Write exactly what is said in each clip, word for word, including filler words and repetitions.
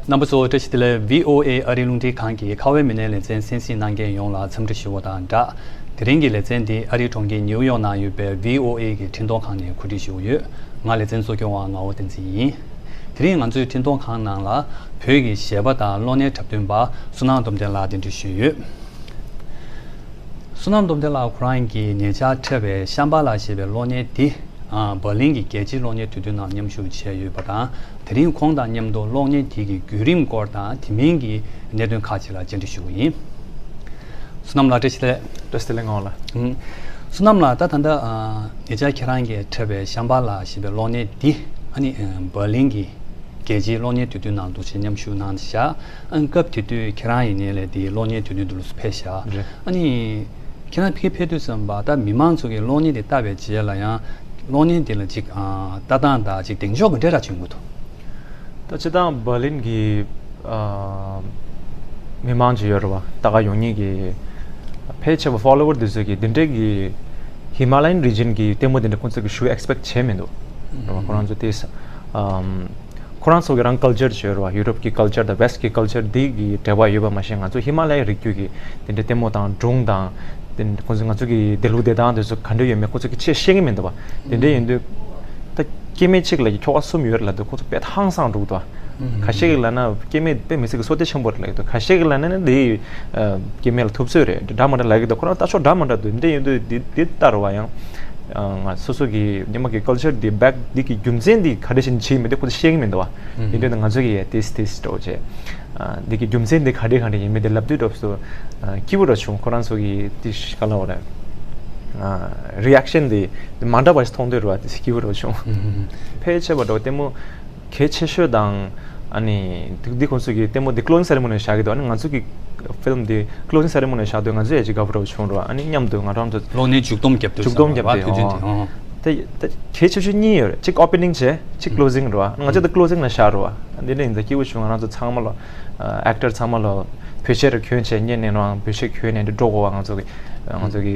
རྣམ་པ་ཚོ་བཀྲ་ཤིས་བདེ་ལེགས། བྷི་ཨོ་ཨེ་ཨ་རིའི་རླུང་འཕྲིན་ཁང་གི་ཁ་བའི་མི་སྣའི་ལེ་ཚན་གསན་གཟིགས་གནང་མཁན་ཡོངས་ལ་འཚམས་འདྲི་ཞུ་བ་དང་སྦྲགས། དེ་རིང་གི་ལེ་ཚན་འདི་ཨ་རིའི་གྲོང་ཁྱེར་ནིའུ་ཡོག་ནང་ཡོད་པའི་བྷི་ཨོ་ཨེ་གི་འཕྲིན་གཏོང་ཁང་ནས་གོ་སྒྲིག་ཞུས་ཡོད། ང་ལེ་ཚན་གཙོ་སྐྱོང་བ་ངག་དབང་བསྟན་འཛིན་ཡིན། དེ་རིང་ང་ཚོའི་འཕྲིན་གཏོང་ཁང་ནང་ལ་བོད་ཀྱི་གཞས་པ་དང་གློག་བརྙན་འཁྲབ་སྟོན་པ་བསོད་ནམས་སྟོབས་ལྡན་ལགས་གདན་འདྲེན་ཞུས་ཡོད། བསོད་ནམས་སྟོབས་ལྡན་ལགས་ཁོ་རང་གིས་ཉེ་ཆར་འཁྲབ་པའི་ཤམ་བྷ་ལ་ཞེས་པའི་གློག་བརྙན་འདི། ཨ། འབར་ལིན་གྱི་རྒྱལ་སྤྱིའི་གློག་བརྙན་དུས་སྟོན་ནང་མཉམ་ཞུགས་བྱས་ཡོད་པ་དང་། དེ་རིང་ཁོང་དང་མཉམ་དུ་གློག་བརྙན་དེ་གི་བརྒྱུད་རིམ་སྐོར་དང་དེ་མིན་གྱི་གནད་དོན་ཁག་ཅིག་ལ་བཅར་འདྲི་ཞུ་གི་ཡིན། བསོད་ནམས་ལགས་བཀྲ་ཤིས་བདེ་ལེགས། བཀྲ་ཤིས་བདེ་ལེགས་ངག་དབང་ལགས། ཨང་། བསོད་ནམས་ལགས། ད་ད་ལྟ། ཨ། ཉེ་ཆར་ཁྱེད་རང་གིས་འཁྲབ་པའི་ཤམ་བྷ་ལ་ཞེས་པའི་གློག་བརྙན་འདི། ཨ་ནི། ཨ། འབར་ལིན་གྱི་རྒྱལ་སྤྱིའི་གློག་བརྙན་དུས་སྟོན་ནང་འདུག་སེ་མཉམ་ཞུགས་གནང་བཞག་ཨ། སྐབས་དེ་དུས་ཁྱེད་རང་ཡིན་ནའི་ལས་དེའི་གློག་བརྙན་དུས་སྟོན་དུ་ལོགས་སུ་ཕེབས་བཞག་རེད། ཨ་ནི། ཁྱེད་རང་ཕ་གི་ཕེབས་དུས་ཙམ་པ་ད་མི་མང་ཚོ་གིས་གློག་བརྙན་དེ་ལྟ་བའི་རྗེས་ལ་ཡང་གློག་བརྙན་དེ་ལ་ཅིག་ཨ། ལྟ་སྟངས་དང་ཅིག་གདེང་འཇོག་གི་འདྲ་འདྲ་བྱུང་གི་འདུག་ད་སྤྱིར་བཏང་འབར་ལིན་གྱི་ཨ། མི་མང་ཅིག་ཡོད་རེད་བ། ལྟ་ག་ཡོང་མཁན་གྱི་ཕལ་ཆེ་བ་ཕོ་ལོ་ཝར་དེ་ཚོ་གིས་འདི་འདྲའི་གི་ཧི་མ་ལ་ཡན་རི་ཇན་གྱི་ལྟད་མོ་དེ་འདྲ་ཁོང་ཚོ་གིས་ཞུ་ཨེག་སི་པེག་བྱས་མི་འདུག་རེད་བ། ཁོ་རང་ཚོ་དེ་ཨམ། ཁོ་རང་ཚོ་གི་རང་ཀལ་ཅར་ཅིག་ཡོད་རེད་བ། ཡུ་རོབ་ཀྱི་ཀལ་ཅར་དང་ཝེ་སི་ཊི་གི་ཀལ་ཅར་འདི་གི་འབྲེལ་བ་ཡོད་པ་མ་ཟད། ང་ཚོ་ཧི་མ་ལ་ཡའི་རི་རྒྱུད་ཀྱི་དེ་འདྲའི་ལྟད་མོ་དང་སྒྲུང་དང་། དེ་ཁོང་ཚོ་ང་ཚོ་གི་དེ་ལུགས་བདེ་ཐང་དེ་ཚོ་ག་འདྲ་ཡོད་མེད་ཁོང་ཚོ་གི་ཆེས་ཤེས་ཀྱི་མི་འདུག་བ། དེ་འདྲ་ཡིན་དུས་ད་སྐྱེ་དམན་གཅིག་ལ་ཁྱོ་ག་གསུམ་ཡོད་རེད་ལབ་དུས་ཁོང་ཚོ་དཔེ་ཧང་སངས་འགྲོ་གི་འདུག་བ། ཁ་ཤས་ཀྱིས་ལབ་ན་སྐྱེ་དམན་དཔེ་མི་སྲིད་ཀྱི་བསོད་བདེ་ཆེན་པོ་རེད་ལབ་ཀྱི་འདུག་ཁ་ཤས་ཀྱིས་ལབ་ན་ནི་འདི་སྐྱེ་དམན་ལ་ཐུབ་ཚོད་རེད། འདྲ་མི་འདྲ་ལབ་ཀྱི་འདུག་ཁོ་རང་ལྟ་ཕྱོགས་འདྲ་མི་འདྲ་འདུག་འདི་འདྲ་ཡིན་དུས་འདི་འདི་ལྟར་བ་ཡང་། ང་སོ་སོ་གི་སྔོན་མ་གི་ཀལ་ཅར་འདི་བེག་འདི་གི་རྒྱུ་མཚན་འདི་ག་འདྲ་ཞིག་བྱས་མེད་དེ་ཁོ་ཚོ་ཤེས་ཀྱི་མི་འདུག་བ། ཡིན་དུས་ང་ཚོ་གི་ཡ་ཏིས་ཏིས་འགྲོ་བྱས། འདི་གི་རྒྱུ་མཚན་འདི་ག་འདྲ་ག་འདྲ་ཡིན་མིན་དེ་ལབ་དུས་འགྲོ་སོ། སྐྱིད་པོ་འདྲ་བྱུང་། ཁོ་རང་ཚོ་གི་ཏིས་ག་ལ་བ་རེད། རི་ཨེག་ཤན་འདི་མ་འདྲ་བ་ཞིག་མཐོང་དུས་རེད་བ། ཏིས་སྐྱིད་པོ་འདྲ་བྱུང་། ཕལ་ཆེ་བ་འགྲོ་ལྟད་མོ་གལ་ཆེ་ཤོས་དང་། ཨ་ནི་འདི་འདི་ཁོང་ཚོ་གི་ལྟད་མོ་འདི་ཀློ་ཛིང་སེ་རི་མོ་ནི་བཞག་གི་འདུག་ཨ་ནི་ང་ཚོ་གི་ཕིལམ་འདི་ཀློ་ཛིང་སེ་རི་མོ་ནི་བཞག་དུས་ང་ཚོ་ཡ་ཅིག་དགའ་པོ་འདྲ་བོ་བྱུང་རོ། ཨ་ནི་མཉམ་དུ་ང་རང་ཚོ་གློག་བརྙན་མཇུག་སྡོམ་བརྒྱབ་དུས་མཇུག་སྡོམ་བརྒྱབ་དུས་དུས་ཆེན་དུས་ཨོ། ད་ད་གལ་ཆེ་ཤོས་གཉིས་ཡོད་རེད། གཅིག་ཨོ་པེ་ནིང་བྱས། གཅིག་ཀློ་ཛིང་རེད་བ། ང་ཚོ་ད་ཀློ་ཛིང་ལ་བཞག་རེད་བ། འདི་འདྲ་ཡིན་ཙང་སྐྱིད་པོ་བྱུང་། ང་རང་ཚོ་ཚང་མ་ལ་ཨེག་ཊར་ཚང་མ་ལ་བོད་ཆས་རེ་གྱོན་བྱས་ཉན་ནས་ནང་བོད་ཆས་གྱོན་ནས་འདི་འགྲོ་དགོས་བ། ང་ཚོ་གི་ང་ཚོ་གི་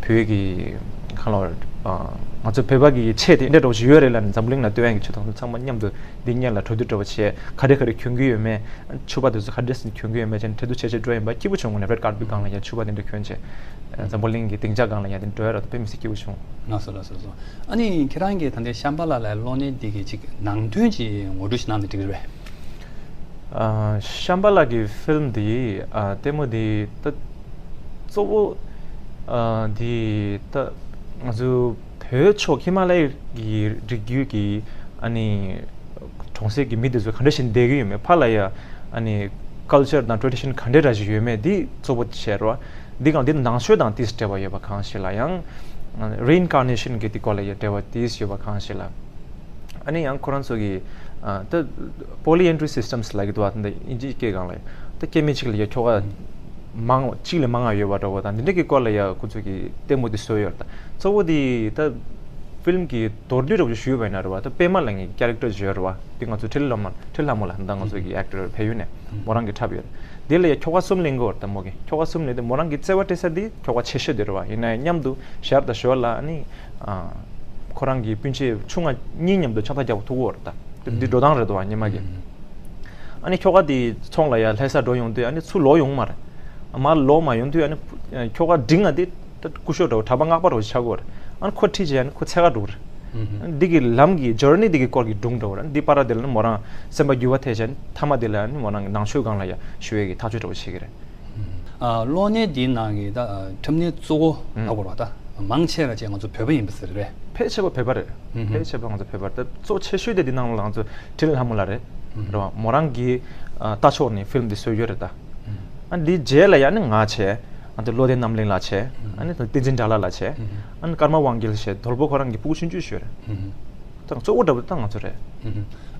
བོད་ཀྱི་ཁ་ལོ་ང་ཚོ་བོད་པ་གི་ཆས་དེ་འདྲ་འདྲ་བོ་ཞིག་ཡོད་རེད་ལབ་ནས་འཛམ་བུ་གླིང་ལ་སྟོན་ཡག་གི་ཆེད་དུ་ང་ཚོ་ཚང་མ་མཉམ་དུ། འདི་སྔོན་ལ་གྲོས་བསྡུར་འདྲ་བོ་བྱས། ག་རེ་ག་རེ་གྱོན་གྱི་ཡོད་མེད། ཕྱུ་པ་དེ་ཚོ་ག་འདྲ་ཞིག་གྱོན་གྱི་ཡོད་མེད་བྱས་ནས་གྲོས་བསྡུར་བྱས་བྱས་འགྲོ་ཡིན་པ། སྐྱིད་པོ་བྱུང་། ངོ་ནས་རེད་ཀར་པེཊ་སྒང་ལ་ཡ་ཕྱུ་པ་དེ་འདྲ་གྱོན་བྱས། འཛམ་བུ་གླིང་གི་སྡིངས་ཆ་སྒང་ལ་ཡ་དེ་འགྲོ་ཡ་ར་དཔེ་མི་སྲིད་སྐྱིད་པོ་བྱུང་། ལགས་སོ་ལགས་སོ་ལགས་སོ། ཨ་ནི་ཁྱེད་རང་གིས་ད་ལྟའི་ཤམ་བྷ་ལ་ལ་གློག་བརྙན་འདི་གི་ཅིག་ནང་དོན་ཅིག་ངོ་སྤྲོད་ཞིག་གནང་ན་འགྲིག་གི་རེད་པས། ཨ། ཤམ་བྷ་ལ་གི་ཕིལམ་འདི། ཨ། ལྟད་མོ་འདི་ད་གཙོ་བོ། ཨ། འདི་ད་ང་ཚོ་བོད་ཕྱོགས་ཧི་མ་ལ་ཡའི་གི་རི་རྒྱུད་ཀྱི་ཨ་ནི་གྲོང་གསེབ་ཀྱི་མི་དེ་ཚོ་ག་འདྲ་ཞིག་བསྡད་ཀྱི་ཡོད་མེད། ཕར་ལ་ཡ་ཨ་ནི་ཀལ་ཅར་དང་ཊེ་རེ་ཌི་ཤན་ག་འདྲ་འདྲ་ཞིག་ཡོད་མེད་འདི་གཙོ་བོ་བྱས་རོ། འདི་གང་འདི་ནང་ཆོས་དང་ཏིས་འབྲེལ་བ་ཡོད་པ་གང་ཞིག་ལ་ཡང་། རི་ཨིན་ཀར་ནེ་ཤན་གྱི་འདི་སྐོར་ལ་ཡ་འབྲེལ་བ་ཏིས་ཡོད་པ་གང་ཞིག་ལ། ཨ་ནི་ཡང་ཁོ་རང་ཚོ་གི་ཨ་ད་པོ་ལི་ཨེན་ཊི་རི་སིས་ཊམ་ལབ་ཀྱི་འདུག་བ། ད་ཨིན་ཇིའི་སྐད་སྒང་ལ་ད་སྐྱེ་དམན་གཅིག་ལ་ཡ་ཁྱོ་ག་མང་གཅིག་ལས་མང་བ་ཡོད་པ་འདྲ་བོ་དང་འདི་འདྲ་གི་སྐོར་ལ་ཡ་ཁོ་ཚོ་གི་ལྟད་མོ་འདི་བཟོས་ཡོད་རེད། ད་གཙོ་བོ་འདི་ད་ཕིལམ་གི་མདོར་བསྡུས་འདྲ་བོ་ཞུས་པ་ཡིན་ན་རེད་བ། ད་པད་མ་ལ་ངའི་ཀེ་རེག་ཊར་ཅིག་ཡོད་རེད་བ། འདི་ང་ཚོ་ཁྲི་ལྷ་མོ་ཁྲི་ལྷ་མོ་ལ་ད་ང་ཚོ་གི་ཨེག་ཊར་བལ་ཡུལ་ནས་མོ་རང་གིས་འཁྲབ་ཡོད་རེད། འདི་ལ་ཡ་ཁྱོ་ག་གསུམ་ལེན་གི་ཡོད་རེད། ད་མོ་གི་ཁྱོ་ག་གསུམ་ལེན་དུས་མོ་རང་གི་བརྩེ་བ་སྤྲད་ས་འདི་ཁྱོ་ག་ཆེ་ཤོས་འདི་རེད་བ། ཡིན་ན་ཡང་མཉམ་དུ་ཞར་དང་ཞོར་ལ་ཨ་ནི། ཨ། ཁོ་རང་གི་སྤུན་མཆེད་ཆུང་ང་གཉིས་མཉམ་དུ་ཕྱག་རྟགས་རྒྱག་པ་ཐུག་གི་ཡོད་རེད་ད། འདི་འགྲོ་སྟངས་རེད་འདུག་བ་སྔོན་མ་གི། ཨ་ནི་ཁྱོ་ག་དེ་ཚོང་ལ་ཡ་ལྷ་ས་འགྲོ་ཡོང་དུས་ཨ་ནི་ཚུར་ལོག་ཡོང་མ་རེད། མར་ལོག་མ་ཡོང་དུས་ཨ་ནི་ཁྱོ་ག་འབྲིང་ང་དེ་སྐུ་ཞབས་འདྲ་བོ་གྲྭ་པ་སྔགས་པ་འདྲ་བོ་ཆགས་ཀྱི་ཡོད་རེད། ཨ་ནི་ཁོ་ཁྲིད་བྱས་ཨ་ནི་ཁོ་འཚོལ་ག་འགྲོ་གི་རེད། འདི་གི་ལམ་གྱི་ཇར་ནི་འདི་གི་སྐོར་གྱི་སྒྲུང་འདྲ་བོ་རེད། འདི་པར་དེ་ལ་ནི་མོ་རང་སེམས་པ་འགྱུར་བ་ཐེབས་བྱས་ཨ་ནི་མཐའ་མ་དེ་ལ་ཨ་ནི་མོ་རང་གི་ནང་ཆོས་སྒང་ལ་ཡ་ཞུ་ཡས་ཀྱི་ཐག་གཅོད་འདྲ་བོ་བྱེད་ཀྱི་རེད། ཨ། གློག་བརྙན་འདིའི་ནང་གི་ད་འཁྲབ་གནས་གཙོ་བོ་ལབ་དགོས་རེད་བ། ད་མང་ཆེ་བ་ཅིག་ང་ཚོ་བོད་པ་ཡིན་པ་ཟེར་རེད། ཕལ་ཆེ་བ་བོད་པ་རེད། ཕལ་ཆེ་བ་ང་ཚོ་བོད་པ་རེད། ད་གཙོ་ཆེ་ཤོས་དེ་འདི་ནང་ལ་ང་ཚོ་འཕྲིན་ལས་ལྷ་མོ་ལགས་རེད། རེད་བ། མོ་རང་གི་ཨ་ལྟ་ཕྱོགས་ནས་ཕིལམ་འདི་བཟོས་ཡོད་རེད་ད། ཨ་འདི་རྗེས་ལ་ཡ་ནི་ང་བྱས། ཨ་འདི་བློ་ལྡན་རྣམ་གླིང་ལགས་བྱས། ཨ་ནི་བསྟན་འཛིན་དགྲ་ལྷ་ལགས་བྱས། ཨ་ནི་ཀརྨ་དབང་རྒྱལ་བྱས། དོལ་པོ་ཁོ་རང་གི་སྤུ་གུ་ཆུང་ཆུང་ཞིག་ཡོད་རེད། ད་གཙོ་བོ་འདྲ་པོ་ད་ང་ཚོ་རེད།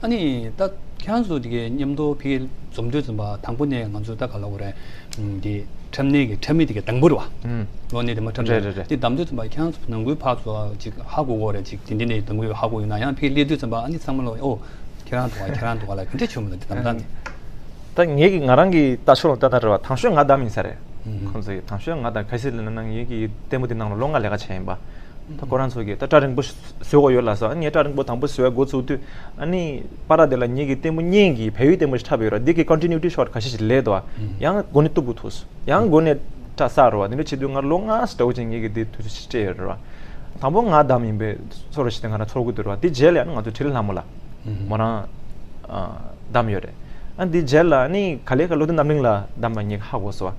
ཨ་ནི་ད་ཁྱེད་རང་ཚོ་དེ་གའི་མཉམ་དུ་ཕ་གིར་འཛོམས་དུས་ཙམ་པ་དང་པོ་ནས་ང་ཚོ་ད་ག་ལབ་དགོས་རེད། ཨམ། དེ་འཁྲབ་གནས་ཀྱི་འཁྲབ་མི་དེ་གའི་དང་པོ་རེད་བ། ཨམ། གློག་བརྙན་དེ་མ་འཁྲབ་རེད་ནས་རེད་རེད། དེ་བདམས་དུས་ཙམ་པ་ཁྱེད་རང་ཚོ་ནང་ཁུལ་ཕར་ཚུར་ཅིག་ཧ་གོ་གོ་རེད། ཅིག་དེ་འདི་ནས་དང་པོ་ཧ་གོ་ཡོད་ན་ཡང་ཕ་གིར་སླེབས་དུས་ཙམ་པ་ཨ་ནི་ཚང་མ་ལ་ཨོ་ཁྱེད་རང་འདུག་ག་ཁྱེད་རང་འདུག་ག་ལ་ག་འདྲས་བྱུང་མི་འདུག་དེ་བདམས་སྟངས་དེ། ད་ངེད་ཀྱི་ང་རང་གི་ལྟ་ཕྱོགས་ལ་ལྟ་ད་རེད་བ། དང་ཤོས་ང་བདམས་ཡིན་ས་རེད། ཁོང་ཚོ་ཡི་དང་ཤོས་ང་བདམས། གལ་སྲིད་ལབ་ན་ངེད་ཀྱི་ལྟད་མོ་དེ་ནང་ལ་ལོ་ལྔ་ལས་ཀ་བྱས་ཡིན་པ། ད་ཁོ་རང་ཚོ་གིས་ད་སྐྲ་རིང་པོ་བཟོ་དགོས་ཡོད་ལབ་སོང་། ཨ་ནི་ངས་སྐྲ་རིང་པོ་དང་པོ་བཟོ་ཡ་འགོ་ཚུགས་དུས། ཨ་ནི་པར་དེ་ལ་ངེད་ཀྱི་ལྟད་མོ་གཉིས་ཀྱི་བལ་ཡུལ་ལྟད་མོ་ཞིག་འཁྲབ་ཡོད་ར། འདི་གི་continuity shot ཁ་ཤས་ཤིག་ལས་འདུག་བ། ཡང་འགོ་ནས་གཏུབ་དགོས་ཐུག་སོང་། ཡང་འགོ་ནས་སྐྲ་བསགས་ར་བ། དེ་འདྲ་བྱེད་དུས་ང་ལོ་ལྔ་ཙམ་འདྲ་བོ་ཅིག་ངེད་ཀྱིས་འདི་དུས་ཚོད་ཅིག་སྤྲད་ཡོད་ར་བ། དང་པོ་ང་བདམས་ཡིན་པའི་ཚོར་བ་ཞིག་དེ་ང་རང་ཚོར་གྱི་འདུག་ར་བ། དེ་རྗེས་ལ་ཡང་ང་ཚོ་འཕྲིན་ལས་ལྷ་མོ་ལགས་མོ་རང་ཨ་བདམས་ཡོད་རེད། ཨ་འདི་རྗེས་ལ་ཨ་ནི་ག་ལེ་ག་བློ་བརྟན་རྣམ་གླིང་ལགས་བདམས་པ་ངས་ཧ་གོ་སོང་བ།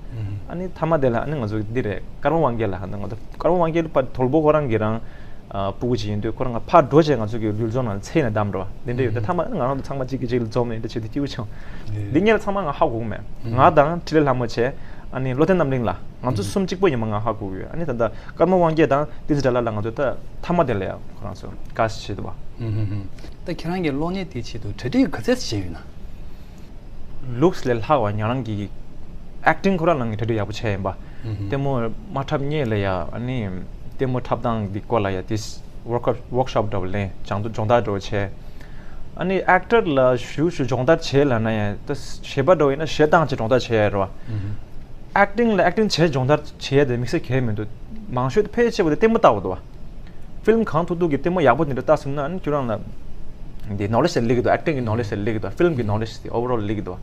ཨ་ནི་མཐའ་མ་དེ་ལ་ཨ་ནི་ང་ཚོ་འདི་རེད། ཀརྨ་དབང་རྒྱལ་ལགས། ཨ་ནི་ང་ཚོ་ཀརྨ་དབང་རྒྱལ་པ་དོལ་པོ་ཁོ་རང་གི་རང་ཨ་སྤུ་གུ་ཅིག་ཡིན་དུས། ཁོ་རང་ང་ཕར་འགྲོ་བྱས་ང་ཚོ་གི་ལུས་རྩལ་ནང་འཚེ་ནས་བདམས་འགྲོ་བ་འདི་འདྲ་ཡོད། ད་མཐའ་མ་ཨ་ནི་ང་རང་ཚོ་ཚང་མ་གཅིག་གིས་གཅིག་ལ་འཛོམས་ནས་འདི་བྱེད་དུས་སྐྱིད་པོ་བྱུང་། འདི་ངས་ཚང་མ་ང་ཧ་གོ་གི་མེད། ང་དང་འཕྲིན་ལས་ལྷ་མོ་བྱས། ཨ་ནི་བློ་བརྟན་རྣམ་གླིང་ལགས། ང་ཚོ་གསུམ་གཅིག་པོ་ཡིན་པ་ང་ཧ་གོ་གི་ཡོད། ཨ་ནི་ད་ལྟ་ཀརྨ་དབང་རྒྱལ་དང་བསྟན་འཛིན་དགྲ་ལྷ་ལགས་ང་ཚོ་ད་མཐའ་མ་དེ་ལ་ཡང་ཁོ་རང་ཚོ་དགའ་བྱེད་འདུག་བ། ད་ཁྱེད་རང་གི་གློག་བརྙན་དེའི་ཆེད་དུ་གྲ་སྒྲིག་ག་ཚད་བྱས་ཡོད་ན། ལུགས་ལས་ལྷག་པ་ཉ་རང་གི་ཨེག་ཊིང་ཁོ་རང་ནང་གི་གྲ་སྒྲིག་ཡག་པོ་བྱས་ཡིན་པ། ལྟད་མོ་མ་འཁྲབ་སྔོན་ལ་ཡ། ཨ་ནི་ལྟད་མོ་འཁྲབ་སྟངས་འདི་སྐོར་ལ་ཡ་དེ་ཝོརཀ་ཤོབ་ཝོརཀ་ཤོབ་འདྲ་བོ་ལེན། སྦྱོང་སྦྱོང་བརྡར་འདྲ་བོ་བྱས། ཨ་ནི་ཨེག་ཊར་ལ་ཞུ་ཞུ་སྦྱོང་བརྡར་བྱས་ལབ་ན་ཡང་ད་གཞས་པ་འདྲ་བོ་ཡིན་ན་གཞས་བཏང་བྱས་སྦྱོང་བརྡར་བྱས་ཡ་རེད་བ། ཨེག་ཊིང་ལ་ཨེག་ཊིང་བྱས་སྦྱོང་བརྡར་བྱས་ཏེ་དམིགས་བསལ་གང་ཡང་མི་འདུག་མང་ཤོས་དེ་ཕལ་ཆེ་བ་དེ་ལྟད་མོ་ལྟ་བ་འདུག་བ། ཕིལམ་གང་ཐུབ་ཐུབ་ཀྱི་ལྟད་མོ་ཡག་པོ་དེ་འདྲ་ལྟ་སོང་ན། ཨ་ནི་ཁྱོད་རང་ལ་འདི་ནོ་ལེཇ་དེ་སླེབས་ཀྱི་འདུག་ཨེག་ཊིང་གི་ནོ་ལེཇ་དེ་སླེབས་ཀྱི་འདུག་ཕིལམ་གྱི་ནོ་ལེཇ་དེ་ཨོ་ཝར་ཨོལ་སླེབས་ཀྱི་འདུག་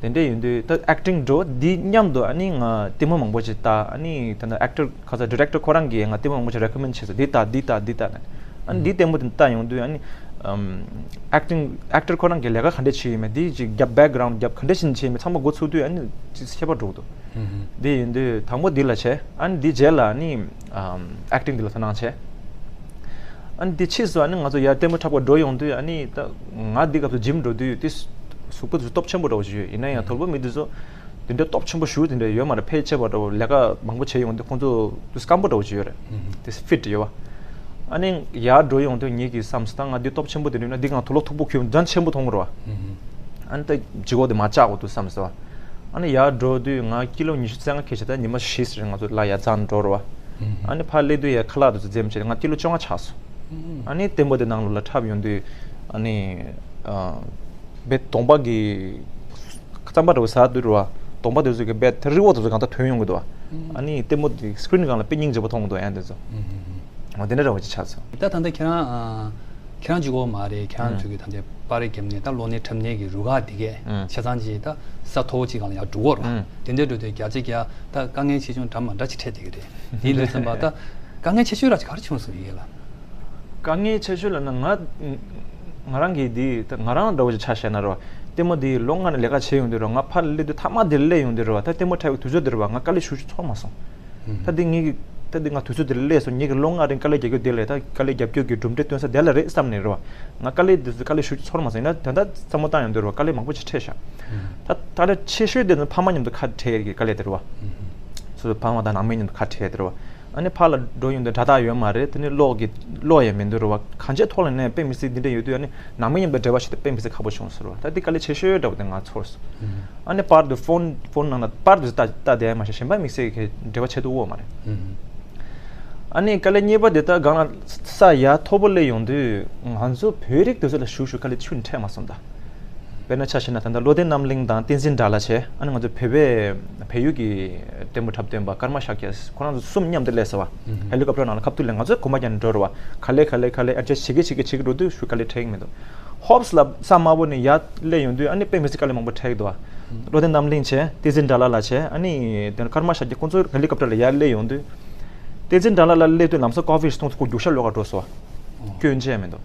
དེ་འདྲ་ཡིན་དུས་ད་ཨེག་ཊིང་འགྲོ་འདི་མཉམ་དུ་ཨ་ནི་ང་ལྟད་མོ་མང་པོ་ཅིག་ལྟ། ཨ་ནི་ད་ལྟ་ཨེག་ཊར་ཁ་ས་ཌི་རེག་ཊར་ཁོ་རང་གིས་ང་ལྟད་མོ་མང་པོ་ཅིག་རེ་ཀོ་མེན་ཌི་བྱས་སོང་། འདི་ལྟ་འདི་ལྟ་འདི་ལྟ་ནས། ཨ་ནི་འདི་ལྟད་མོ་དེ་ལྟ་ཡོང་དུས་ཨ་ནི་ཨམ་ཨེག་ཊིང་ཨེག་ཊར་ཁོ་རང་གིས་ལས་ཀ་ག་འདྲས་བྱས་ཡོད་མེད། འདི་ཅིག་རྒྱབ་བེག་གྷ་རའུན་ཌི་རྒྱབ་ག་འདྲས་བྱས་བྱས་མེད། ཚང་མ་འགོ་ཚུགས་དུས་ཨ་ནི་ཅིག་ཁྱད་པར་འགྲོ་གི་འདུག་འདི་ཡིན་དུས་དང་པོ་འདི་ལ་བྱས། ཨ་ནི་འདི་རྗེས་ལ་ཨ་ནི་ཨམ་ཨེག་ཊིང་འདི་ལ་དོ་སྣང་བྱས། ཨ་ནི་འདི་ཕྱིས་སུ་ཨ་ནི་ང་ཚོ་ཡར་ལྟད་མོ་འཁྲབ་ག་འགྲོ་ཡོང་དུས་ཨ་ནི་ད་ང་འདི་སྐབས་སུ་ཇིམ་འགྲོ་དུས་དེ་གཟུགས་པོ་དེ་ཚོ་སྟོབས་ཆེན་པོ་འདྲ་བོ་ཞིག་ཡོད། ཡིན་ན་ཡང་དོལ་པོ་མི་དེ་ཚོ་དེ་འདྲའི་སྟོབས་ཆེན་པོ་ཞེ་དེ་འདྲ་ཡོད་མ་རེད། ཕལ་ཆེ་བ་འདྲ་བོ་ལས་ཀ་མང་པོ་བྱས་ཡོང་དུས་ཁོང་ཚོ་དེ་སྐམ་པོ་འདྲ་བོ་ཞིག་ཡོད་རེད། དེ་ཕིཊ་ཡོད་བ། ཨ་ནི་ཡར་འགྲོ་ཡོང་དུས་ངེད་ཀྱིས་བསམ་སོང་། ད་ང་འདི་སྟོབས་ཆེན་པོ་དེ་འདྲ་ཡོད་ན་འདི་གང་དུག་ལོག་མཐུག་པོ་གྱོན་འཇོན་ཆེན་པོ་མཐོང་གི་རེད་བ། ཨ་ནི་ད་ལྗིད་ཁོག་དེ་མར་བཅག་དགོས་འདུག་བསམ་སོང་། ཨ་ནི་ཡར་འགྲོ་དུས་ང་ཀི་ལོ་ཉི་ཤུ་རྩ་ལྔ་འཁྱེར་བྱས། ད་ཉི་མ་བཞི་ཙམ་རིང་ང་ཚོ་ལ་ཡར་འཛེགས་འགྲོ་རེད་བ། ཨ་ནི་ཕར་སླེབས་དུས་ཡ་ཁ་ལག་དེ་ཚོ་འཛེམ་བྱས་ང་ཀི་ལོ་བཅོ་ལྔ་ཆགས་སོང་། ཨ་ནི་ལྟད་མོ་དེ་ནང་ལོགས་ལ་འཁྲབ་ཡོང་དུས་ཨ་ནི་ཨ་དཔེ་གདོང་པ་གི་རྩམ་པ་འདྲ་བོ་ཟ་དུས་རེད་བ། གདོང་པ་དེ་ཚོ་གི་དཔེ་རི་བོ་དེ་ཚོ་གང་ལྟར་ཐོན་ཡོང་གི་འདུག་བ། ཨ་ནི་ལྟད་མོ་དེ་སི་ཀི་རིན་སྒང་ལ་དཔེ་སྙིང་རྗེ་པོ་མཐོང་གི་འདུག་ཡང་དེ་ཚོ། འོ་དེ་འདྲ་འདྲ་བོ་ཅིག་ཆགས་སོང་། ད་ད་ལྟ་ཁྱེད་རང་ཨ། ཁྱེད་རང་གཅིག་པོ་མ་རེད། ཁྱེད་རང་ཚོ་གི་ད་ལྟའི་པར་རིས་བརྒྱབ་ནས་ད་གློག་བརྙན་འཁྲབ་མཁན་གྱི་རུ་ཁག་འདི་གས་ཆ་ཚང་ཅིག་ད་ས་མཐོ་པོ་ཅིག་སྒང་ལ་ཡར་འགྲོ་གི་རེད་བ། དེ་འདྲ་འགྲོ་དུས་བརྒྱ་ཆ་བརྒྱ་ད་དཀའ་ངལ་ཆེ་ཆུང་འདྲ་མ་འདྲ་ཅིག་འཕྲད་བསྡད་ཀྱི་རེད། དེ་ཡིན་དུས་ཙམ་པ་ད་དཀའ་ངལ་ཆེ་ཤོས་ར་ཅིག་ག་རེ་བྱུང་སོང་ཡིན་ལ། དཀའ་ངལ་ཆེ་ཤོས་ལབ་ན་ང་ང་རང་གིས་འདི་ད་ང་རང་འདྲ་བོ་ཅིག་ཆ་བཞག་ན་རེད་བ། ལྟད་མོ་འདི་ལོ་ལྔ་ནས་ལས་ཀ་བྱས་ཡོང་དུས་རེད་བ། ང་ཕར་སླེབས་དུས་མཐའ་མ་འདིར་སླེབས་ཡོང་དུས་རེད་བ། ད་ལྟད་མོ་འཁྲབ་པའི་དུས་ཚོད་འདི་རེད་བ། ང་དཀའ་ལས་ཞེ་པོ་ཅིག་ཚོར་མ་སོང་། ད་འདི་ངེད་ཀྱི་ད་འདི་ང་དུས་ཚོད་འདིར་སླེབས་སོང་། ངེད་ཀྱི་ལོ་ལྔ་རིང་དཀའ་ལས་རྒྱག་རྒྱུ་དེ་ལས་ད་དཀའ་ལས་རྒྱབ་སྐྱོར་གྱི་གྲུབ་འབྲས་སྟོན་ས་དེ་ལ་རེད་བསམ་ནས་རེད་བ། ང་དཀའ་ལས་འདི་ཚོ་དཀའ་ལས་ཞེ་པོ་ཅིག་ཚོར་མ་སོང་། ཡིན་ན་ད་ལྟ་བསམ་བློ་བཏང་ཡོང་དུས་རེད་བ། དཀའ་ལས་མང་པོ་ཅིག་འཕྲད་ཤག་ད་དཀའ་ལས་ཆེ་ཤོས་དེ་ཚོ་ཕ་མ་མཉམ་དུ་ཁ་བྲལ་གྱི་དཀའ་ལས་དེ་རེད་བ། སོ་སོའི་ཕ་མ་དང་ནང་མི་མཉམ་དུ་ཁ་བྲལ་དེ་རེད་བ། ཨ་ནི་ཕར་ལ་འགྲོ་ཡོང་དུས་དྲ་ཐག་ཡོད་མ་རེད། དེ་ནི་གློག་གི་གློག་ཡང་མི་འདུག་རེད་བ། གང་ཅིའི་ཐོག་ལ་ནས་དཔེ་མི་སྲིད་འདི་འདྲ་ཡོད་དུས་ཨ་ནི་ནང་མི་མཉམ་དུ་འབྲེལ་བ་ཞིག་ཏུ་དཔེ་མི་སྲིད་ཁག་པོ་བྱུང་ཟེར་བ། ད་འདི་དཀའ་ལས་ཆེ་ཤོས་འདྲ་བོ་དེ་ང་ཚོར་སོང་། ཨ་ནི་པར་དུ་ཕོན་ཕོན་ནང་ན་པར་དུ་ལྟ་ལྟ་བསྡད་མ་ཤེས། གཞན་པ་དམིགས་བསལ་གྱི་འབྲེལ་བ་བྱེད་ཐུབ་ཡོད་མ་རེད། ཨ་ནི་དཀའ་ལས་གཉིས་པ་དེ་ད་སྒང་ལ་ས་ཡ་མཐོ་པོ་སླེབས་ཡོང་དུས་ང་ཚོ་བོད་རིགས་དེ་ཚོ་ལ་ཞུ་ཞུ་དཀའ་ལས་ཆུ་ནས་འཕྲད་མ་སོང་ད། དཔེར་ན་ཆ་བཞག་ན་ད་ལྟ་བློ་བརྟན་རྣམ་གླིང་དང་བསྟན་འཛིན་དགྲ་ལྷ་བྱས། ཨ་ནི་ང་ཚོ་བོད་པའི་བལ་ཡུལ་གྱི་ལྟད་མོ་འཁྲབ་སྟོན་པ་ཀརྨ་ཤཱཀྱ་ཁོ་རང་ཚོ་གསུམ་མཉམ་དུ་སླེབས་སོང་བ། ཧེ་ལི་ཀོབ་ཊར་ནང་ལ་ཁ་ཐུག་ལ་ང་ཚོ་གོམ་པ་རྒྱག་ནས་འགྲོ་རེད་བ། ག་ལེ་ག་ལེ་ག་ལེ་ཨ་ཅེ་བྱེད་ཀྱི་བྱེད་ཀྱི་བྱེད་ཀྱི་འགྲོ་དུས་ཞུ་དཀའ་ལས་འཕྲད་ཀྱི་མི་འདུག་ཧོབ་སི་ལ་ས་དམའ་པོ་ནས་ཡར་སླེབས་ཡོང་དུས་ཨ་ནི་དཔེ་མི་སྲིད་དཀའ་ལས་མང་པོ་འཕྲད་ཀྱི་འདུག་བ། བློ་བརྟན་རྣམ་གླིང་བྱས། བསྟན་འཛིན་དགྲ་ལྷ་ལགས་བྱས། ཨ་ནི་དེ་ནས་ཀརྨ་ཤཱཀྱ་ཁོང་ཚོ་ཧེ་ལི་ཀོབ་ཊར་ལ་ཡར་སླེབས་ཡོང་དུས། བསྟན་འཛིན་དགྲ་ལྷ་ལགས་སླེབས་དུས་ལམ་སང་ཀོ་ཕི་ཞིག་འཐུང་དུས་ཁོ་རྒྱུག་ཤར་ལོག་ག་འགྲོ་སོང་བ། སྐྱོན་ཅི་ཡང་མི་འདུག་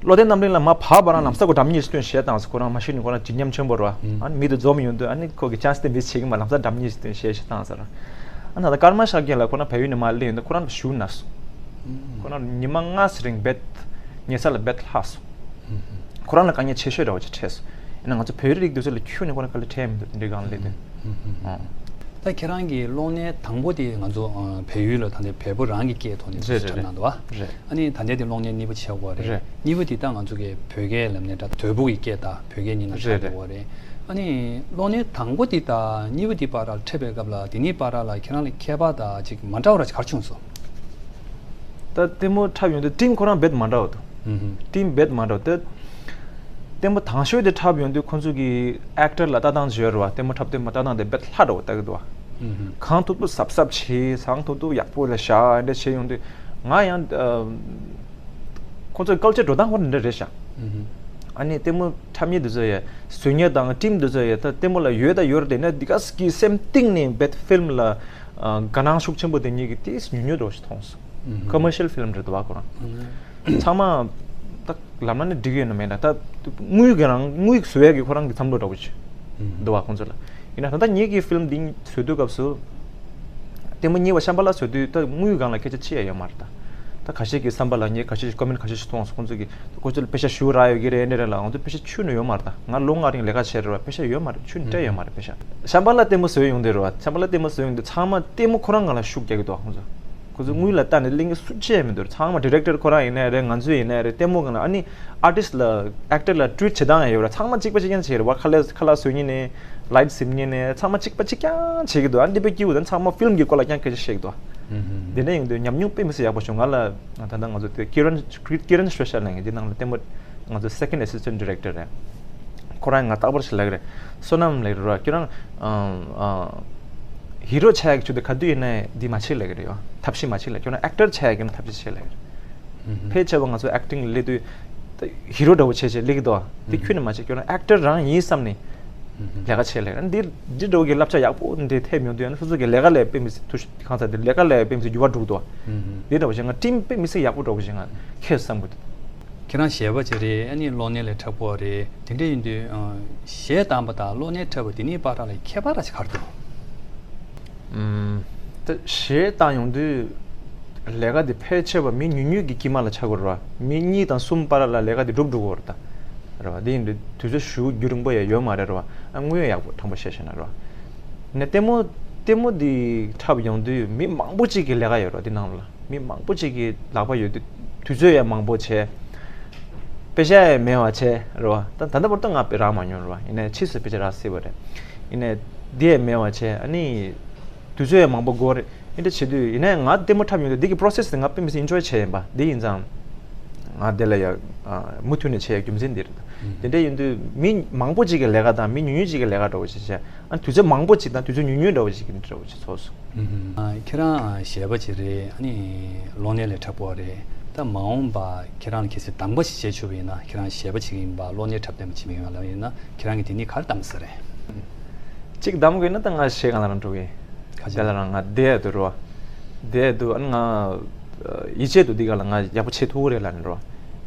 བློ་བརྟན་རྣམ་གླིང་ལགས་མར་བབས་པ་རང་ལམ་སང་ཁོ་སྒྲ་སྙན་ཞིག་བཏོན་གཞས་བཏང་སོང་། ཁོ་རང་མ་གཞི་ནས་ཁོ་རང་བརྗིད་ཉམས་ཆེན་པོ་རེད་བ། ཨ་ནི་མི་དེ་འཛོམས་ཡོང་དུས་ཨ་ནི་ཁོ་གི་ཅན་སི་དེ་མི་བྱེད་ཀྱི་མ། ལམ་སང་སྒྲ་སྙན་ཞིག་བཏོན་གཞས་ཞིག་བཏང་ཟེར། ཨ་ནི་ད་ཀརྨ་ཤཱཀྱ་ལགས་ཁོ་རང་བལ་ཡུལ་ནས་མར་སླེབས་ཡོང་དུས་ཁོ་རང་ལ་ཞུ་ན་སོང་། ཁོ་རང་ཉི་མ་ལྔ་ཙམ་རིང་རྦད་ཉལ་ས་ལ་རྦད་ལྷག་སོང་། ཁོ་རང་ལ་དཀའ་ངལ་ཆེ་ཤོས་འདྲ་བོ་ཅིག་འཕྲད་སོང་། ཡིན་ན་ང་ཚོ་བོད་རིགས་དེ་ཚོ་ལ་ཁྱོན་ནས་ཁོ་རང་དཀའ་ལས་འཕྲད་མི་འདུག་དེ་འདྲའི་སྒང་ལ་སླེབས་དུས། ཨང་། ད་ཁྱེད་རང་གི་གློག་བརྙན་དང་པོ་དེ་ང་ཚོ་ཨ་བལ་ཡུལ་ལ་ད་ལྟའི་བལ་པོ་རང་གི་སྐད་ཐོག་ནས་རེད། འཁྲབ་གནང་འདུག་བ། རེད། ཨ་ནི་ད་ལྟའི་དེ་གློག་བརྙན་གཉིས་པ་ཆགས་ཡོད་རེད། རེད། གཉིས་པ་དེ་ད་ང་ཚོ་གི་བོད་སྐད་ལབ་ནས་ད་དོལ་པོ་གི་སྐད་དང་བོད་སྐད་གཉིས་ནང་རེད། ཆགས་ཡོད་རེད། ཨ་ནི་གློག་བརྙན་དང་པོ་དེ་དང་གཉིས་པ་དེ་བར་ལ་འཁྲབ་པའི་སྐབས་ལ་དེ་གཉིས་བར་ལ་ཁྱེད་རང་ལ་ཁྱད་པར་དང་ཅིག་མ་འདྲ་བ་ར་ཅིག་ག་རེ་བྱུང་སོང་། ད་ལྟད་མོ་འཁྲབ་ཡོང་དུས་ཊིམ་ཁོ་རང་རྦད་མ་འདྲ་བ་འདུག་ཨུ་ཧུམ། ཊིམ་རྦད་མ་འདྲ་བ་དེ། ལྟད་མོ་དང་ཤོས་དེ་འཁྲབ་ཡོང་དུས་ཁོ་ཚོ་གི་ཨེག་ཊར་ལ་ལྟ་སྟངས་བརྗོད་རེད་བ། ལྟད་མོ་འཁྲབ་སྟོན་པ་ལྟ་སྟངས་དེ་རྦད་ལྷ་འདྲ་བོ་ལྟ་གི་འདུག་བ། ཨུ་ཧུམ། གང་ཐུབ་ཐུབ་གཟབ་གཟབ་བྱེད། གང་ཐུབ་ཐུབ་ཡག་པོ་ལ་བཞག་འདྲ་བྱེད་ཡོང་དུས། ང་ཡང་ཨ། ཁོང་ཚོའི་ཀལ་ཅར་འགྲོ་སྟངས་ཁོ་འདྲ་རེད་ཤག་ཨ་ནི་ལྟད་མོ་འཁྲབ་མཁན་དེ་ཚོ་ཡ་བཟོ་མཁན་དང་ཊིམ་དེ་ཚོ་ཡ་ད་ལྟད་མོ་ལ་ཡོད་ད་ཡོད་རེད་དེ་ན་འདི་ག་གི་སེམས་གཏིང་ནས་བེད་ཕིལམ་ལ་དགའ་སྣང་ཤུགས་ཆེན་པོ་དེ་ཉིད་ཀྱི་ཏིས་ཉུང་ཉུང་འདྲ་བོ་ཞིག་མཐོང་སོང་། ཀོ་མར་ཤལ་ཕིལམ་རེད་འདུག་བ་ཁོ་རང་། ཚང་མ་ད་ལབ་ན་ནི་འགྲིག་ཡོད་ན་མེད་ན་ད་དངུལ་གི་རང་དངུལ་བཟོ་ཡས་ཀྱི་ཁོ་རང་གི་བསམ་བློ་འདྲ་བོ་ཅིག་འདུག་བ་ཁོང་ཚོ་ལ། ཡིན་ན་ད་ལྟ་ངེད་ཀྱི་ཕིལམ་འདི་བཟོ་དུས་སྐབས་སུ་ལྟད་མོ་གཉིས་པ་ཤམ་བྷ་ལ་བཟོ་དུས་ད་དངུལ་སྒང་ལ་སྐད་ཆ་ཅི་ཡང་ཡོད་མ་རེད་ད། ད་ཁ་ཤས་ཀྱི་བསམ་པ་ལ་ངས་ཁ་ཤས་ཀོ་མེན་ཊི་ཁ་ཤས་ཤིག་མཐོང་སོང་ཁོང་ཚོ་གི་ཁོ་ཚོ་ལ་པེ་ཤ་ཞུ་རག་ཡོད་ཀྱི་རེད་འདྲ་རེད་ལ་ང་ཚོ་པེ་ཤ་ཁྱོན་ནས་ཡོད་མ་རེད་ད། ང་ལོ་ལྔ་རིང་ལས་ཀ་བྱས་རེད་བ་པེ་ཤ་ཡོད་མ་རེད་ཁྱོན་ནས་སྤྲད་ཡོད་མ་རེད་པེ་ཤ། ཤམ་བྷ་ལ་ལྟད་མོ་བཟོས་ཡོང་དུས་རེད་བ་ཤམ་བྷ་ལ་ལྟད་མོ་བཟོས་ཡོང་དུས་ཚང་མ་ལྟད་མོ་ཁོ་རང་སྒང་ལ་ཤུགས་རྒྱག་གི་འདུག་ཁོང་ཚོ། ཁོ་ཚོ་དངུལ་ལ་ལྟ་ནས་གླེང་གི་སུ་ཅི་ཡང་མི་འདུག་ཚང་མ་ཌི་རེག་ཊར་ཁོ་རང་ཡིན་ནའི་རེད། ང་ཚོ་ཡིན་ནའི་རེད། ལྟད་མོ་སྒང་ལ་ཨ་ནི་ཨར་ཊིསཊ་ལ་ཨེག་ཊར་ལ་ཊི་རིཊ་བྱེད་སྟངས་ཡང་ཡོད་རེད། ཚང་མ་གཅིག་པ་གཅིག་རྐྱང་བྱེད་ཀྱི་རེད་བ། ཁ་ལག་ཁ་ལག་བཟོ་མཁན་ནས་ལའིཊ་ཟིན་མཁན་ནས་ཚང་མ་གཅིག་པ་གཅིག་རྐྱང་བྱེད་ཀྱི་འདུག་ཨ་ནི་འདི་པའི་སྐྱིད་པོ་དང་ཚང་མ་ཕིལམ་གྱི་སྐོར་ལ་རྐྱང་སྐད་ཆ་བཤད་ཀྱི་འདུག་ཨ། འདི་འདྲ་ཡིན་དུས་ཉམས་མྱོང་དཔེ་མི་སྲིད་ཡག་པོ་བྱུང་ང་ལ་ད་ལྟ་ང་ཚོ་དེ་ཀི་རན་ཀི་རན་ཤོ་ཤ་ལབ་མཁན་འདི་ནང་ལ་ལྟད་མོ་ང་ཚོ་སེ་ཀེན་ཌི་ཨེ་སི་སི་ཊེན་ཊི་ཌི་རེག་ཊར་རེད། ཁོ་རང་ང་རྟག་པར་ཞིག་ལབ་ཀྱི་རེད། བསོད་ནམས་ལབ་ཀྱི་རེད་བ་ཁྱོད་རང་ཨ་ཨ་ཧི་རོ་ཆགས་ཡག་ཆུ་དེ་ག་དུས་ཡིན་ནའི་འདི་མ་བྱེད་ལབ་ཀྱི་རེད་བ། ཐབས་ཤེས་མ་བྱེད་ལབ་ཁྱོད་རང་ཨེག་ཊར་ཆགས་ཡག་ཡིན་ན་ཐབས་ཤེས་བྱེད་ལབ་ཀྱི་རེད། ཕལ་ཆེ་བ་ང་ཚོ་ཨེག་ཊིང་སླེབས་དུས་ད་ཧི་རོ་འདྲ་བོ་བྱས་བྱས་སླེབས་ཀྱི་འདུག་བ། དེ་ཁྱོན་ནས་མ་བྱེད་ཁྱོད་རང་ཨེག་ཊར་རང་ཡིན་བསམ་ནས་ལས་ཀ་བྱེད་ལབ་ཀྱི་རེད། འདི་འདི་འདྲ་བོ་གི་བསླབ་བྱ་ཡག་པོ་འདི་ཐེབས་ཡོང་དུས་ཡང་ན་སོ་སོ་གི་ལས་ཀ་ལས་དཔེ་མི་སྲིད་ཐུ་གང་ཟེར་དེ་ལས་ཀ་ལས་དཔེ་མི་སྲིད་འགྱུར་བ་འགྲོ་གི་འདུག་བ། འདི་འདྲ་བོ་བྱས་ང་ཊིམ་དཔེ་མི་སྲིད་ཡག་པོ་འདྲ་བོ་བྱས་ང་ཁེལ་བསམ་གི་འདུག་ཁྱེད་རང་གཞས་པ་ཅིག་རེད། ཨ་ནི་གློག་བརྙན་ལ་འཁྲབ་ཀྱི་ཡོད་རེད། དེ་འདྲ་ཡིན་དུས་ཨ་གཞས་བཏང་པ་དང་གློག་བརྙན་འཁྲབ་པ་དེ་གཉིས་བར་ལ་ཁྱད་པར་ཅིག་ག་རེ་འདུག་ཨམ། ད་གཞས་བཏང་ཡོང་དུས་ལས་ཀ་དེ་ཕལ་ཆེ་བ་མི་ཉུང་ཉུང་གི་དཀྱིལ་མ་ལ་ཆགས་ཀྱི་ཡོད་རེད་བ། མི་གཉིས་དང་གསུམ་བར་ལ་ལས་ཀ་དེ་འགྲུབ་འགྲོ་གི་ཡོད་རེད་ད། རེད་བ། དེ་ཡིན་དུས་དུས་ཚོད་ཞེ་པོ་རྒྱུན་རིང་པོ་ཡང་ཡོད་མ་རེད་རེད་བ། ཨ་དངོས་ཡོད་ཡག་པོ་དྲང་པོ་བཤད་བཤད་ན་རེད་བ། ནས་ལྟད་མོ་ལྟད་མོ་འདི་འཁྲབ་ཡོང་དུས་མི་མང་པོ་ཅིག་གི་ལས་ཀ་ཡོད་རེད་བ། འདི་ནང་ལ་མི་མང་པོ་ཅིག་གི་ལག་པ་ཡོད་དུས་དུས་ཚོད་ཡང་མང་པོ་བྱས། པེ་ཤ་ཡང་མེད་པ་བྱས་རེད་བ། ད་ད་ལྟ་བར་དུ་ང་པེ་རག་མ་མྱོང་རེད་བ། ཡིན་ནའི་ཕྱིས་སུ་པེ་ཤ་རག་སྲིད་པ་རེད། ཡིན་ནའི་འདི་ཡང་མེད་པ་བྱས་ཨ་ནི་དུས་ཚོད་ཡང་མང་པོ་འགོར་རེད། འདི་འདྲ་བྱེད་དུས་ཡིན་ནའི་ང་ལྟད་མོ་འཁྲབ་ཡོང་དུས་འདི་གི་པོ་རོ་སེ་སི་དེ་ང་དཔེ་མི་སྲིད་ཨེན་ཇོའི་བྱས་ཡིན་པ་འདི་ཡིན་ཙང་། ང་དེ་ལ་ཡང་མུ་མཐུད་ནས་བྱས་ཡ་རྒྱུ་མཚན་འདི་རེད། དེ་འདྲ་ཡིན་དུས་མི་མང་པོ་ཅིག་གི་ལས་ཀ་དང་མི་ཉུང་ཉུང་ཅིག་གི་ལས་ཀ་འདྲ་བོ་ཞིག་བྱས། ཨ་དུས་ཚོད་མང་པོ་ཅིག་དང་དུས་ཚོད་ཉུང་ཉུང་འདྲ་བོ་ཞིག་གི་འདྲ་བོ་ཞིག་ཚོར་སོང་། ཨ་ཁྱེད་རང་གཞས་པ་ཅིག་རེད། ཨ་ནི་གློག་བརྙན་ལ་འཁྲབ་ཀྱི་ཡོད་རེད། ད་མ་འོངས་པ་ཁྱེད་རང་ལ་གལ་སྲིད་གདམ་ག་ཞིག་བྱེད་ཆོག་པ་ཡིན་ན་ཁྱེད་རང་གཞས་པ་ཅིག་ཡིན་པ་གློག་བརྙན་འཁྲབ་སྟོན་པ་ཅིག་ཡིན་པ་ལབ་ཡིན་ན་ཁྱེད་རང་གིས་དེ་གཉིས་ག་རེ་གདམ་ས་རེད། གཅིག་གདམ་དགོས་ན་ད་ང་གཞས་སྒང་ལ་འགྲོ་གི་ཡིན། ག་ཅི། དེ་ལ་རང་ང་བསྡད་ཡ་འདུག་རོ། བསྡད་ཡ་འདུག་ཨ་ནི་ང་ཡིད་ཆེས་འདུག་འདི་ག་ལ་ང་ཡག་པོ་བྱེད་ཐུབ་ཀྱི་རེད་ལབ་ནས་རོ།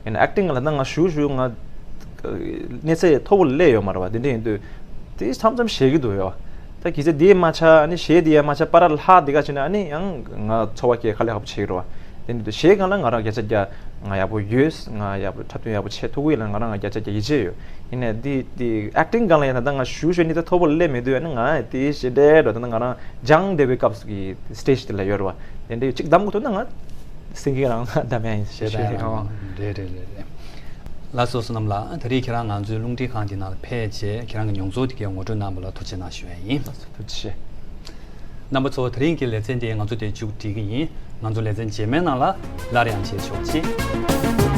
ཡིན་ན་ཨེག་ཊིང་ག་ལ་ད་ང་ཞུ་ཞུ་ང་གནས་ཚད་མཐོ་པོ་ལ་སླེབས་ཡོད་མ་རེད་བ། དེ་འདྲ་ཡིན་དུས་དེ་མཚམས་མཚམས་ཞེད་ཀྱི་འདུག་ཡོ། ད་གལ་སྲིད་དེ་མ་ཆགས་ཨ་ནི་གཞས་དེ་ཡ་མ་ཆགས་པར་ལྷག་དེ་ག་བྱས་ན་ཨ་ནི་ཡང་ང་འཚོ་བ་སྐྱེལ་དཀའ་ལས་ཁག་པོ་བྱེད་ཀྱི་རེད་བ། དེ་འདྲ་དུས་གཞས་སྒང་ལ་ང་རང་བརྒྱ་ཆ་བརྒྱ་ང་ཡག་པོ་ཡོད། ང་ཡག་པོ་འཁྲབ་སྟོན་ཡག་པོ་བྱེད་ཐུབ་ཀྱི་ཡོད་ལ་ང་རང་ང་བརྒྱ་ཆ་བརྒྱ་ཡིད་ཆེས་ཡོད། ཡིན་ནའི་འདི་འདི་ཨེག་ཊིང་སྒང་ལ་ཡང་ད་ལྟ་ང་ཞུ་ཞུ་ནི་ད་མཐོ་པོ་ལ་སླེབས་མེད་དུས་ཨ་ནི་ང་དེ་ཞེ་འདྲའི་འགྲོ་ད་ང་རང་སྦྱང་བསྡད་པའི་སྐབས་སུ་གི་སི་ཊེ་ཇི་དེ་ལ་ཡོད་རེད་བ། དེ་འདྲའི་གཅིག་གདམ་དགོས་ཐུག་ན་ང་སེང་གེ་རང་གདམ་ཡ་ཡིན་ཞེས་ཞེས་ཨང་། རེད་རེད་རེད་རེད། ལགས་སོ་བསོད་ནམས་ལགས། ད་རེས་ཁྱེད་རང་ང་ཚོའི་རླུང་འཕྲིན་ཁང་འདི་ནང་ལ་ཕེབས་རྗེས་ཁྱེད་རང་གི་མྱོང་ཚོར་དེ་གའི་ངོ་སྤྲོད་གནང་བ་ལ་ཐུགས་རྗེ་གནང་ཞུ་ཡ་ཡིན། ཐུགས་རྗེ་ཆེ། རྣམ་པ་ཚོ་དེ་རིང་གི་ལེ་ཚན་འདི་ང་ཚོ་འདིར་མཇུག་སྒྲིལ་གྱི་ཡིན། ང་ཚོ་ལེ་ཚན་རྗེས་མའི་ནང་ལ་སླར་ཡང་མཇལ་ཆོག་ཅིག